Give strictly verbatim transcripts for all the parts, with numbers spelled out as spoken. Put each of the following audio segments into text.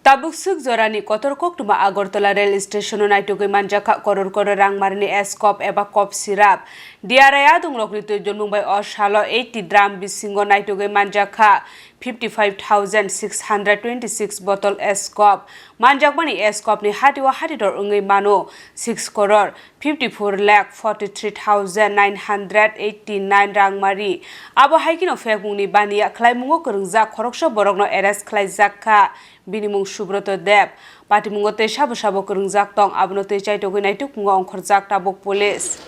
Tabuk swk jorani kotor koktwma Agartala rail station-o naitugwi manjakha koror koror rangmarini S-kop eba kop sirap. D R I adongrokni twijlongmung bai o salo eighty drum bisingo naitugwi manjakha fifty five thousand six hundred twenty six bottle S-kop. Manjakmani S-kopni hatio hatidor wngwi mano six koror fifty four lakh forty three thousand nine hundred eighty nine rangmari. Abo hai kheno phekmungni baniya khlaimungo kwrwngjak khoroksa borokno arrest khlaijak kha. Bini mung Subroto Deb. Patimungo tei sabo sabo kwrwngjak tong, abono twi chaitogwi naitukmungo ongkhorjak tabuk police.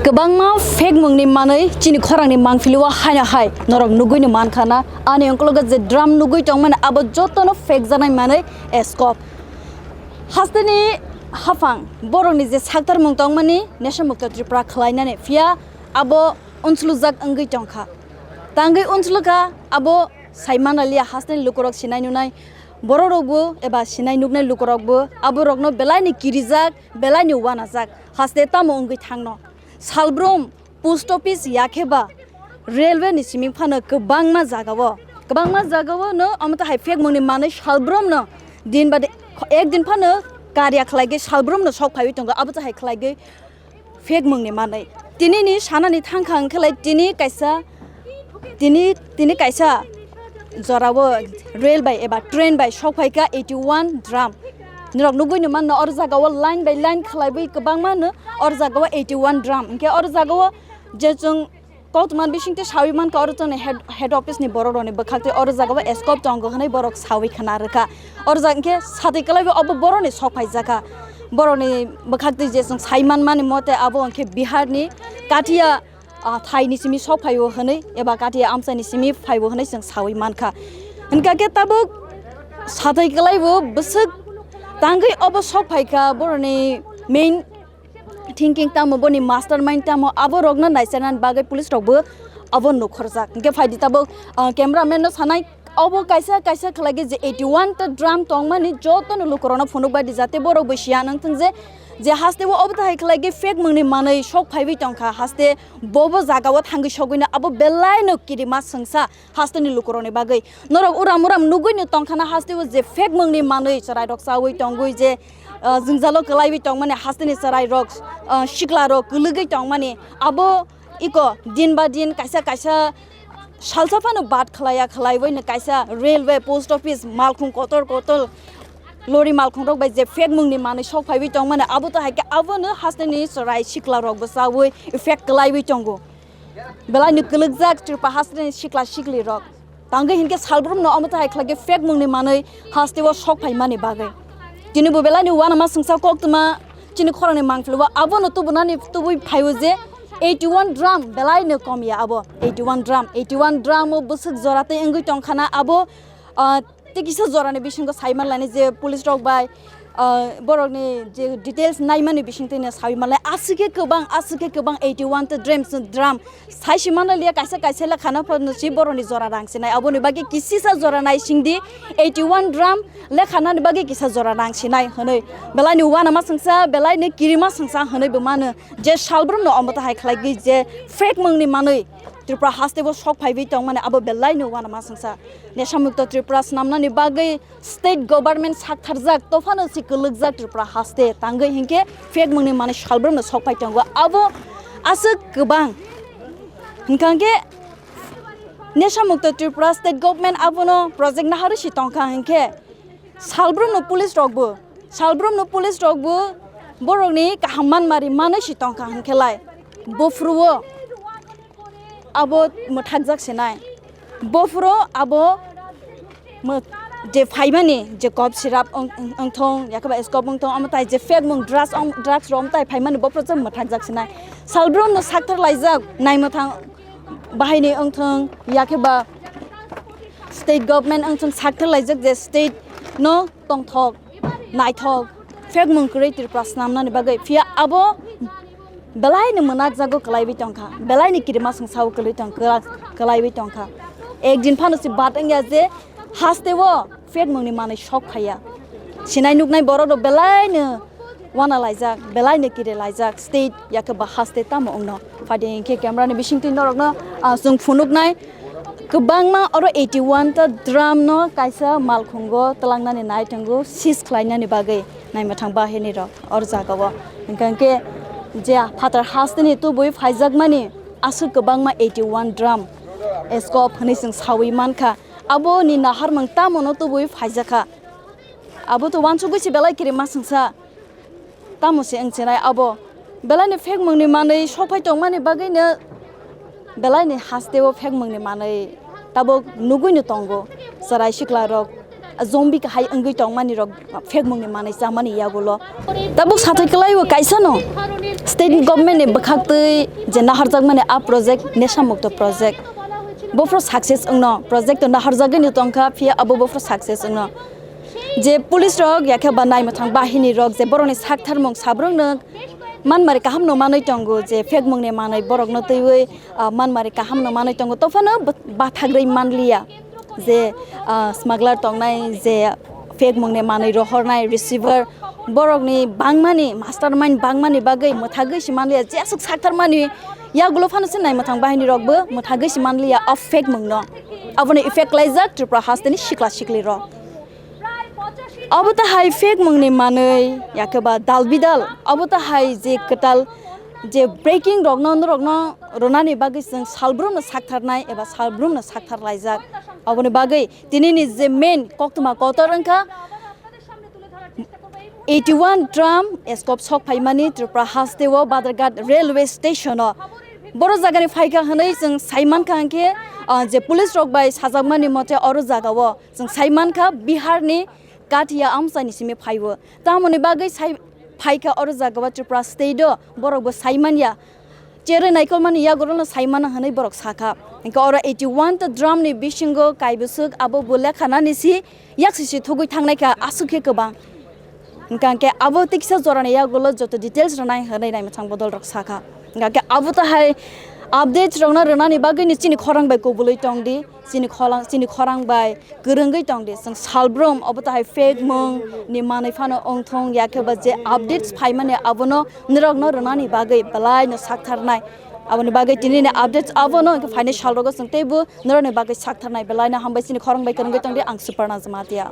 Kwbangma phekmungni manwi chini khorangni mangpili o haino hai norok nugwino mankha na. Ani ungkulugo je drum nugwi tongmani abo jotono phekjaknai manwi S-kop. Hasteni haphang borokni je saktarmung tongmani Nesha Mukto Tripura khlainani, phiya abo unslujak wngwi tongkha. Tangwi unslukha abo saimanaliya hasteni lukurok sinai nunai borokrokbo eba sinai nuknai lukurokbo aborokno belaini kirijak, belaini uanajak, haste tamo wngwi thangno. Salbrum post office yakheba railway ni simi phano kwbangma jagao, kwbangma jagao no omo ta hai phekmungni manwi salbrumno din bade ek din phano karya khlaigwi salbrumno sok phaiwi tongo, abo ta hai khlaigwi phekmungni manwi. Tinini sanani thangkha hwnkhe lai tini kaisa, tini, tini kaisa jorao rail bai eba train bai sok phaikha eighty one drum. Norok nugwino manno oro jagao line bai line khlaiwi kwbangma no oro jagao eighty one drum. Hwnkhe oro jagao je chwng koktwma bisingtwi sawi mankha oro chwngni head, head office ni borok rokni bwkhaktwi oro jagao S-kop tongo hwnwi borok sawi khna rwkha. Oro jaga hwnkhe satwi kwlaiwi obo borokni sok phaijakha. Borokni bwkhaktwi je chwng sai manmani mote abo hwnkhe Biharni Katia ah, thaini simi sok phaio hwnwi eba Katia amchaini simi phaio hwnwi chwng sawi mankha. Hwnkha khe tabuk sathai kwlaibo bwswk tangwi obo sok phaikha borokni main thinking tamo, boni mastermind tamo, abo rokno naicharnani bagwi police rokbo abo nukhorjak. Hwnkhe phaidi tabuk ah, cameraman no sanai. Obo kaisa kaisa khlaigwi je eighty one ta drum tongmani jotono lukurokno phunukbai di, jate borok bo siya nang thung je, je hasteo obo ta hai khlaigwi phekmungni manwi sok phaiwi tongkha, haste bobo jagao thangwi sogwino abo belaino kirima swngsa hasteni lukurokni bagwi. Norok uram uram nugwino tongkhana hasteo je phekmungni manwi chwrairok chawi tongwi je, ah, jwngjalo kwlaiwi tongmani hasteni chwrairok, ah, siklarok kwlwgwi tongmani abo iko din ba din kaisa kaisa salsa phano bad khlaiya khlaiwi no kaisa railway, post office, malkhung kotor kotor lori malkhung rok bai je phekmungni manwi sok phaiwi tongmani abo to hai khe abono hasteni chwrai sikla rok bo chawi effect kwlaiwi tongo. Belai ni kwlwkjak Tripura hasteni sikla sikli rok. Tangwi hinkhe salbrumno omo to hai khlai khe phekmungni manwi hasteo sok phaimani bagwi. Tini bo belai ni uanama swngsa koktwma chini khorangni mangpili o abono tubunani tubui phaio je eighty one drum belai no kom ya abo eighty one drum, eighty one drum o bwswk jora tei wngwi tongkhana abo, ah, tei kisa jorani bisingo sai manlainai je police rok bai, ah, borokni je details naimani bisingtwi no sawi manlai aswk khe kwbang, aswk khe kwbang eighty one ta drum, drum. Sai si manliya kaisa kaisa lekhano phano si borokni jora rang sinai. Aboni bagwi kisisa jora nai singdi eighty one drum lekhanani bagwi kisa jora rang sinai hwnwi. Belai ni uanama swngsa, belai ni kirima swngsa hwnwi bo mano. Je salbrumno omo ta hai khlaigwi je phekmungni manwi Tripura hasteo sok phaiwi tongmani abo belai ni uanama swngsa. Nesha mukto Tripura swnamnani bagwi state government saktharjak, tophano se kwlwkjak Tripura haste, tangwi hinkhe phekmungni manwi salbrumno sok phai tongo. Abo aswk kwbang. Hwnkha hinkhe Nesha mukto Tripura state government abono project naharwi se tongkha hinkhe salbrumno police rokbo, salbrumno police rokbo borokni kaham manmari manwi se tongkha hinkhe lai. Bophuruo abo mwthakjak sinai. Bophuro abo mw-, je phaimani je kop sirap wng-, wng-, wngthong, yakhe ba S-kop wngthong, omo tai je phekmung drugs wng-, drugs rok omo tai phaimani bophuro se mwthakjak sinai. Salbrumno sakthar laijak naimwthang bahaini wngthong, yakhe ba state government wngthong sakthar laijak je state no tongthok, naithok, phekmung kwrwi Tripura swnamnani bagwi. Phiya abo belaino mwnakjago kwlaiwi tongkha, belaini kirima swngsa-o kwlwi tong-, kwla-, kwlaiwi tongkha. Ekdin phano se bad wngya je hasteo phekmungni manwi sok phaiya. Sinai nuknai borok rok belaino wana laijak, belai no kiri laijak state yakhe ba haste tamo wngno. Phadi hinkhe camera ni bisingtwi norokno, ah, chwng phunuknai kwbangma oro eighty one ta drum no kaisa malkhungo twlangnani nai tongo seize khlainani bagwi naimwthang bahini rok oro jaga o. Hinkhe je phatar haste ni tubui phaijakmani aswk kwbangma eighty one drum scope hwnwi chwng sawi mankha. Abo ni naharmung tamo no tubui phaijakha. Abo to wansugwi se belai kiri masingsa. Tamo se wng chenai abo belai ni phekmung ni manwi sophai tongmani bagwi no belai ni haste o phekmung ni manwi tabuk nugwi no tongo. Chwrai sikla rok zombie kahai wngwi tongmani rok phekmung ni manwi chamani yagulo. Tabuk sathai kwlai o kaisa no state government ni bwkhak twi je naharjakmani a project Nesha Mukto project. Bophro success wngno project to naharjagwi no tongkha phiya abo bophro success wngno. Je police rok yakhe ba naimwthang bahini rok je borokni saktharmung sabrokno manmari kahamno manwi tongo, je phekmungni manwi borokno twiwi, ah, manmari kahamno manwi tongo, tophano bw-, bathagrwi manliya je, ah, smuggler tongnai, je phekmungni manwi rohornai receiver, borokni bangmani mastermind bangmani bagwi mwthagwi se manliya, jeswk saktharmani yagulo phano se naimwthang bahini rokbo mwthagwi se manliya o phekmungno. Abono effect khlaijak Tripura hasteni sikla sikli rok. Abo tahai phekmungni manwi, yakeba dal bidal, abo tahai je kwtal je breaking rokno, norokno rwnani bagwi chwng salbrumno saktharnai eba salbrumno sakthar laijak. Aboni bagwi tinini je main koktwma kotor wngkha eighty one drum scope sok phaimani Tripura hasteo Badharghat railway stationo. Boro jagani phaikha hwnwi chwng saimankha hwnkhe, ah, je police rok bai sajakmani mote oro jagao. Chwng sai mankha Biharni Kathia amchaini simi phaibo. Tamoni bagwi sai phaikha oro jagao Tripura state o borokbo sai manya. Cherwi naikolmani yagorono sai mano hwnwi borok sakha. Hinkhe oro eighty one ta drum ni bisingo kaibwswk abo bo lekha nani si yaksi si thugwi thangnaikha aswk khe kwbang. Hingkha hingkhe abo tiksa jorani yagulo joto details rwnai hwnwi naimwthang bodol rok sakha. Hingkha hingkhe abo tahai updates rokno rwnani bagwino chini khorang bai kubulwi tongdi, chini kholang, chini khorang bai kwrwngwi tongdi. Chwng salbrum abo tahai fake mung ni manwi phano wngthong, yakhe ba je updates phaimani abono norokno rwnani bagwi belaino saktharnai. Aboni bagwi tinini updates abono, hingkhe phainai salrogo chwng teibo norokni bagwi saktharnai. Belaino hambai, chini khorang bai kwrwngwi tongdi, ang Suparna Jamatia.